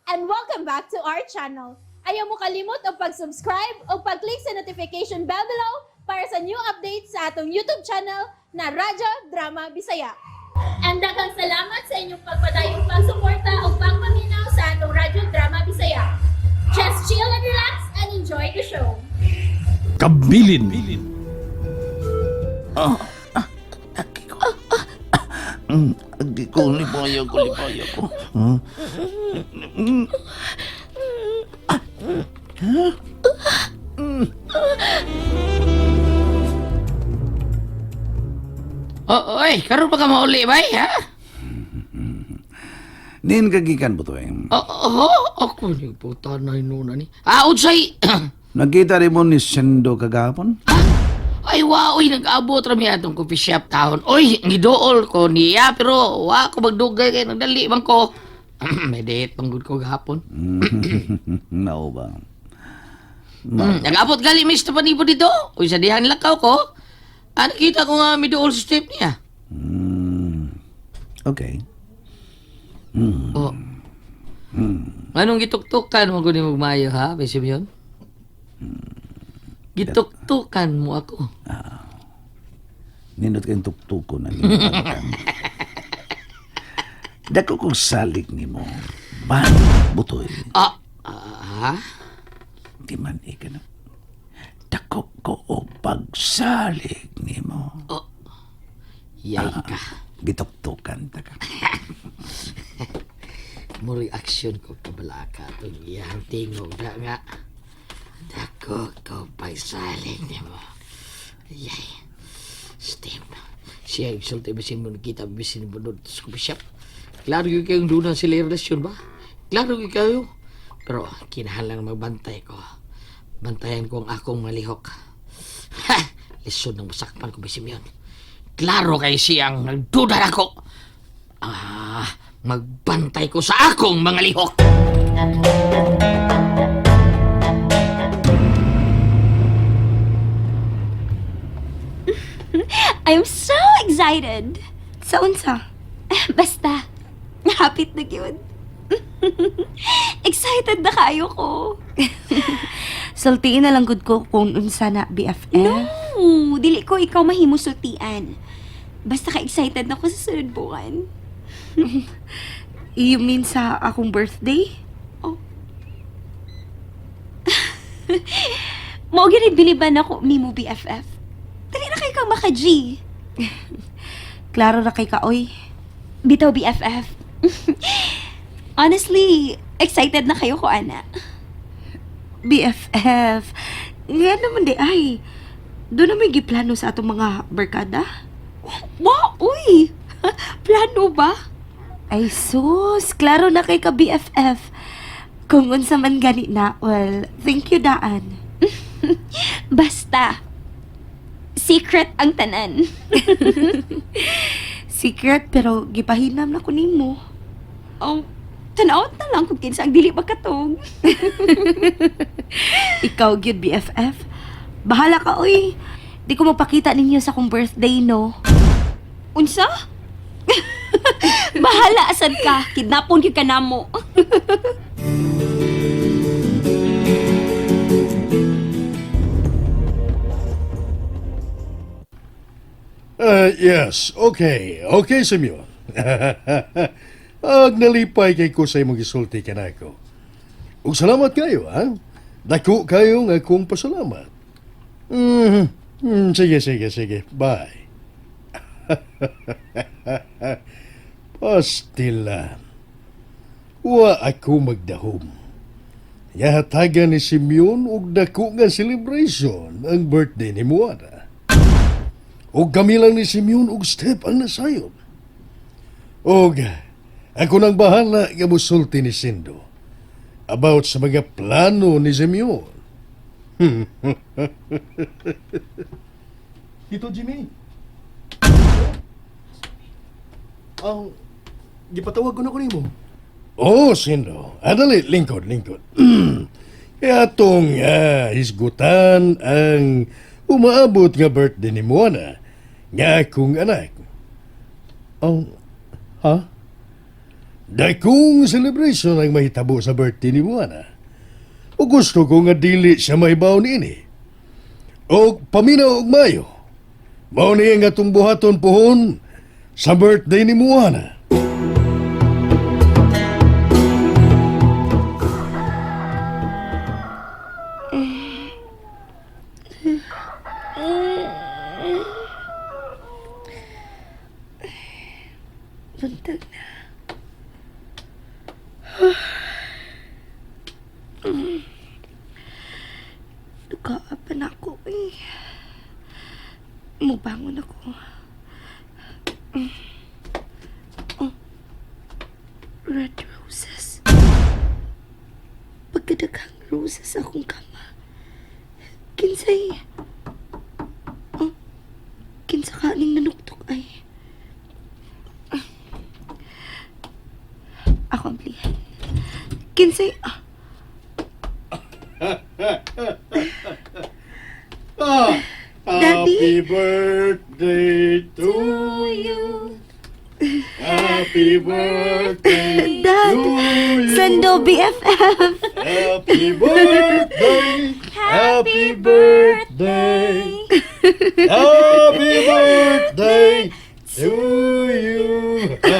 And welcome back to our channel. Ayaw mo kalimot og pag-subscribe o pag-click sa notification bell below para sa new updates sa atong YouTube channel na Radyo Drama Bisaya. And daghang salamat sa inyong pagpadayong pagsuporta o pagpaminaw sa atong Radyo Drama Bisaya. Just chill and relax and enjoy the show. Kabilin. Agi ko, lipaya ko, lipaya ko. Oh, oy, karon pa ka mauli bay, ha? Nin kagikan po to eh. Oh, oh, ako ni puta na inuna ni. Ah, unsay? Nagkita rin mo ni Sendo kagapon? Ay, wa, oy, nag-abot rami atong coffee shop taon. Oy, ngidool ko niya, pero wa ko magdugay kay nagdali man ko. May date panggod ko gahapon. Nao ba? Nag-abot gali Mr. Panibo dito. Uy, sa dihan lakaw ko. Ah, nakita ko nga midool sa step niya. Okay. Oh. Anong gituktukan mo guni magmayo ha, Besim yun? Gituktukan mo ako. Nindot kayong tuktuko na ginagawa. Dako kong salik ni mo. Ban, butoy. Ah, ah, Di man ika na. Dako ko o pagsalik ni mo. Yay ka. Gituktukan ta ka. Mo reaction ko kabalaka itong iyang tingog na nga. Dako ko pagsalig ni mo. Yay. Steve. Siya insulti bisin mo nakita bisin mo doon sa coffee shop. Klaro yun kayong doon na sila yung relasyon ba? Klaro yun kayo. Pero kinahanglan magbantay ko. Bantayan ko ang akong malihok. Ha! Lisod ng masakpan ko bisin yun. Klaro kay siyang nagduda na ako. Ah, magbantay ko sa akong mga lihok. I'm so excited! Sa unsa? Basta, hapit na gyud. Excited na kayo ko. Sultiin na lang gud ko kung unsa na BFF. No, dili ko ikaw mahimo sultian. Basta ka-excited na ko sa sunod buwan. You mean sa akong birthday? Mao gyud biliban ako nimo BFF. Dili na kay kang maka-G. Klaro ra kay kaoy. Bitaw BFF. Honestly, excited na kayo ko ana. BFF. Nga naman di ay. Doon na may giplano sa atong mga barkada. Wow, uy. Plano ba? Ay sus, klaro na kay ka BFF. Kung unsa man gani na, well, thank you daan. Basta. Secret ang tanan. Secret pero gipahinam na ko nimo. Oh, tanawat na lang kung kinsa ang dili makatog. Ikaw gyud BFF. Bahala ka oy. Di ko mapakita ninyo sa akong birthday no. Unsa? Bahala asad ka. Kidnapon gyud ka namo. Yes, okay. Okay, Simeon. Ag nalipay kay ko sa imong gisulti kanako. Ug salamat kayo, ha? Dako kayo nga akong pasalamat. Sige, sige, sige. Bye. Pastila. Wa ako magdahom. Yahatagan ni Simeon og dako nga celebration ang birthday ni Moana. Og kami lang ni Simeon og step ang nasayop. Og ako nang bahala nga musulti ni Sindo about sa mga plano ni Simeon. Tito Jimmy. Ang gipatawag ko na ko nimo. Oh, Sindo. Adali, lingkod, lingkod. Kaya atong hisgutan ang umaabot nga birthday ni Moana nga akong anak. Oh, ha? Dakong celebration ang mahitabo sa birthday ni Moana. O gusto ko nga dili siya mahibaw niini. O paminaw og mayo. Mao ni ang atong buhaton puhon sa birthday ni Moana. Buntag na. Dugaa pa na ako eh. Mubangon ako. Oh. Red roses. Pagkadaghang roses akong kama. Kinsay. Oh. Kinsa ka aning nanuktok ay. Ako ang plihan. Kinsay. Ah, Ah, Daddy? Happy birthday to you. Happy birthday Dad! to you. Sando BFF! Happy birthday! Happy birthday! Happy birthday to you!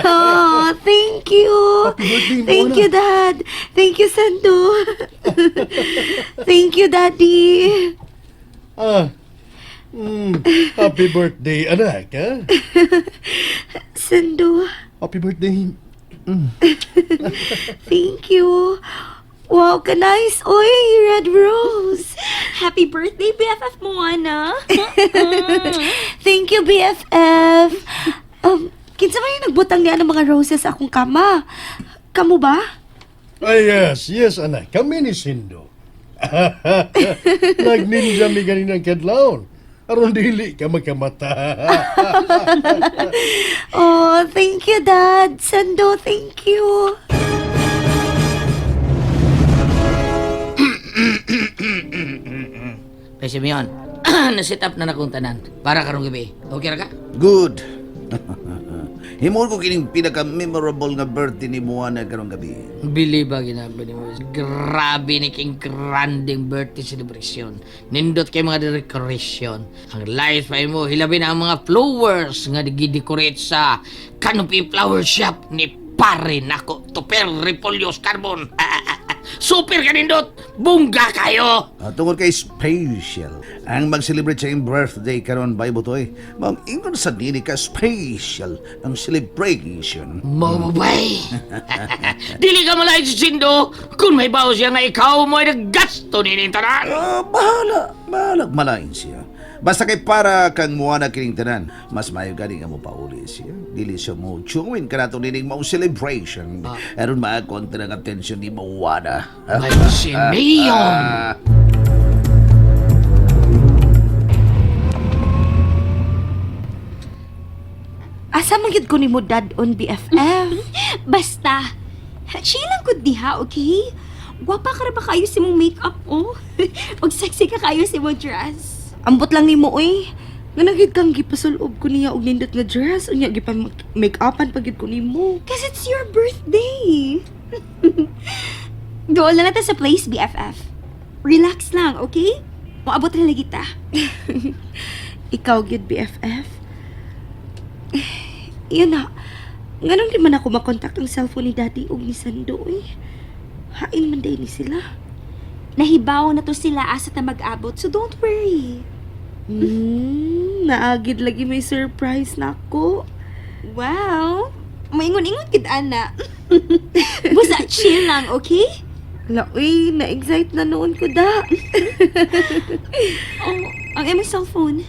Oh, thank you. Happy birthday, Thank Mona. you, Dad. Thank you, Sando. Thank you, Daddy. Ah, happy birthday, anak. Ha? Sando, Happy birthday. thank you. Wow, ka nice. Oy, red rose. Happy birthday, BFF Moana! Thank you, BFF. Kinsa man yung nagbutang niya ng mga roses sa akong kama? Kamu ba? Ay, yes, yes, anak. Kami ni Sindo. Nagninja mi ganinang kadlawon. Aron dili ka magkamata. Oh, thank you, Dad. Sando, thank you. Kay Simeon, na-set up na na kong tanan para karong gabi. Okay ra ka? Good. Himuon ko kining pinaka-memorable nga birthday ni Moana karong gabi. Bili ba ginabi ni mo? Grabe ni king granding birthday celebration. Nindot kay mga decoration. Ang lights pa mo, hilabi na ang mga flowers nga gidecorate sa Canopy Flower Shop ni pare nako Tuper Repolyos Carbon. Super kanindot! Bungga kayo! Ah, tungod kay special ang mag-celebrate sa iyong birthday karon bay butoy. Maong ingon sa dili ka special ang celebration. Mababay! Dili ka malay si Sindo kung may bawo siya nga ikaw mo ay naggasto ni tanan. Ah, bahala, bahala malain siya. Basta kay para kang Moana kining tanan, mas maayo gani nga mo pauli siya. Dili siya mo join kanato nining mao celebration. Aron maakontra ang attention ni Moana. May Simeon! Asa man gid ko nimo dad on BFF? Basta, chill lang gud diha, okay? Gwapa ka ra ba kayo sa imong makeup, oh? Og sexy ka kayo sa imong dress. Ambot lang nimo oy. Nga nagid kang gipasulob ko niya og nindot nga dress unya gipa make-upan pa gid ko nimo. Cause it's your birthday. Doon na natin sa place, BFF. Relax lang, okay? Moabot na lagi ta. Ikaw gid BFF. Eh, yun na. Nganong di man ako makontak ang cellphone ni Daddy og ni Sando eh. Hain man day ni sila. Nahibaw na to sila asa ta mag-abot, so don't worry. Naagid lagi may surprise na ako. Wow! Maingon-ingon gid ana. Basta chill lang, okay? La, uy, na-excite na noon ko da. Oh, ang imong cellphone.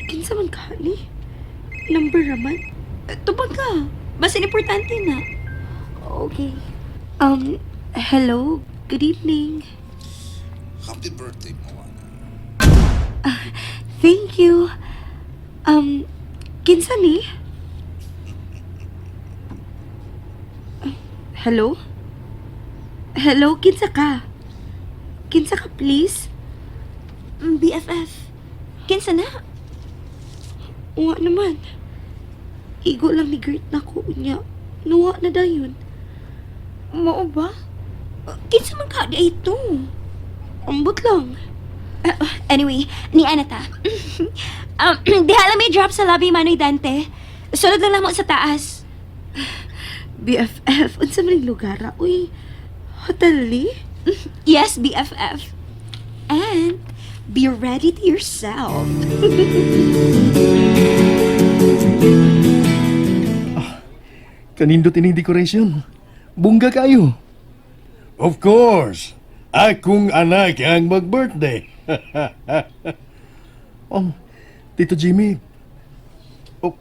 Kinsa man ka ni? Number raman? Tubag ka. Basta importante na. Okay. Hello. Good evening. Happy birthday, Moana. Thank you. Kinsa ni? Hello? Hello, kinsa ka? Kinsa ka, please? BFF. Kinsa na? Uwa naman. Igo lang ni Gert na ko unya. Nuwa na dayon. Mao ba? Kinsa man ka di ito? Ambot lang. Anyway, ni ana ta. Diha lang may drop sa lobby, Manoy Dante. Sulod lang mo sa taas. BFF, unsa man ning lugar ah? Uy, hotel ni? Yes, BFF. And be ready to yourself. Kanindot ining decoration. Bungga kayo. Of course. Akong anak ang mag-birthday. Oh, Tito Jimmy. Oh.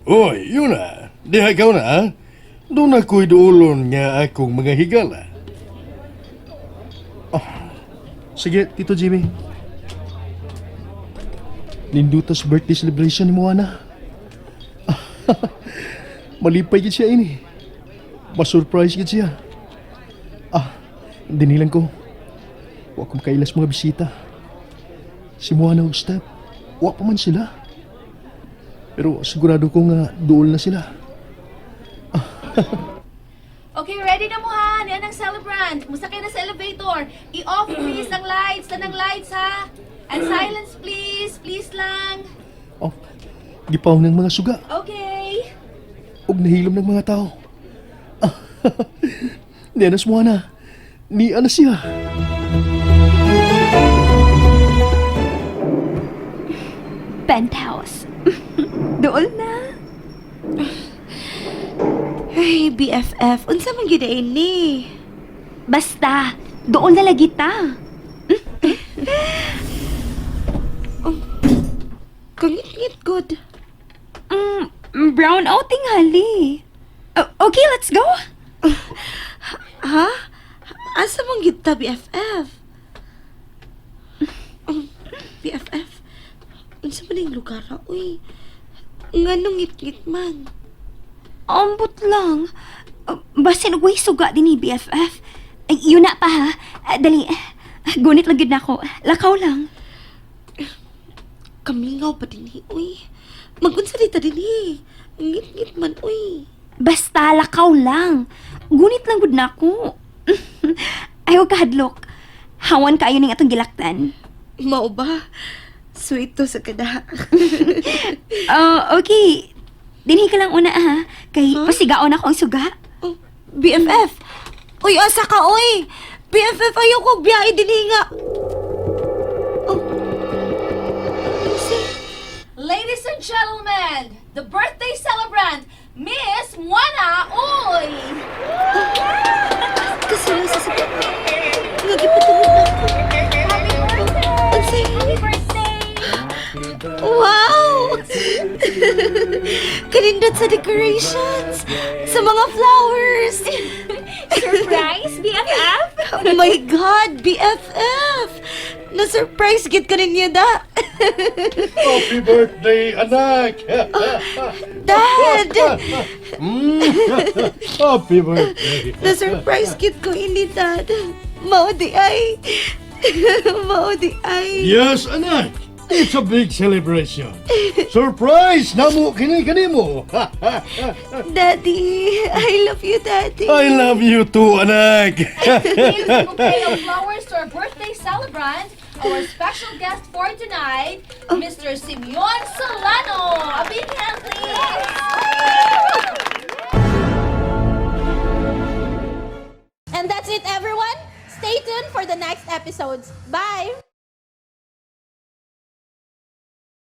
Oy, yun na. Diha ka na, ha? Doon ako'y duolon nga akong mga higala. Oh. Sige, Tito Jimmy. Nindutos birthday celebration ni Moana. Malipay gid siya ini. Ma-surprise gid siya. Ah, dinilan ko. Wa ko makailas mga bisita. Si Moana ug Step, wa pa man sila. Pero sigurado ko nga duol na sila. Okay, ready na mo ha. Niyan ang celebrant. Musakay na sa elevator. I-off please ang lights. Tanang lights ha. And silence please. Please lang. Oh, gipaw ng mga suga Okay. ug nahilom ng mga tao. Niya na si Moana. Niya na siya. Penthouse. Dool na. Hey, BFF, unsa man gyud ay ni? Basta, dool na lagi ta. Kangit-ngit good. Brown outing hali. Okay, let's go. Ha? Asa man gyud ta BFF? BFF, unsa man ning lugar ah? Uy, nganong ngit-ngit man? Ambot lang. Basin og way suga din ni BFF. Ay, yun na pa ha. Ah, dali. Gunit lang gid na ako. Lakaw lang. Kamingaw pa dinhi, uy. Magunsa di ta dinhi. Ngit-ngit man, uy. Basta lakaw lang. Gunit lang gud na ako. Ayaw ka hadlok. Hawan kaayo ning atong gilaktan. Mao ba? Sweet to sa kada. Ah, okay. Dinhi ka lang una ha. Kay Huh? pasigaon ako ang suga. Oh, BFF! Uy, asa ka, uy! BFF, ayaw ko biyahe dinhi nga! Oh. Unsa? Ladies and gentlemen, the birthday celebrant, Miss Moana Uy! Kaseryoso sa Nga gipatungod na ako. Happy birthday! Unsay? Happy birthday! Wow! Kanindot sa decorations! Sa mga flowers! Surprise, BFF? Oh my God, BFF! Na-surprise gid ka ninyo da! Happy birthday, anak! Dad! Happy birthday! Na-surprise gid ko ini, Dad. Mao di ay. Mao di ay. Yes, anak! It's a big celebration. Surprise! Namo kini kanimo. Daddy, I love you, Daddy. I love you too, anak. Here's a bouquet of flowers to our birthday celebrant, our special guest for tonight, Mr. Simeon Solano. A big hand, please. And that's it, everyone. Stay tuned for the next episodes. Bye!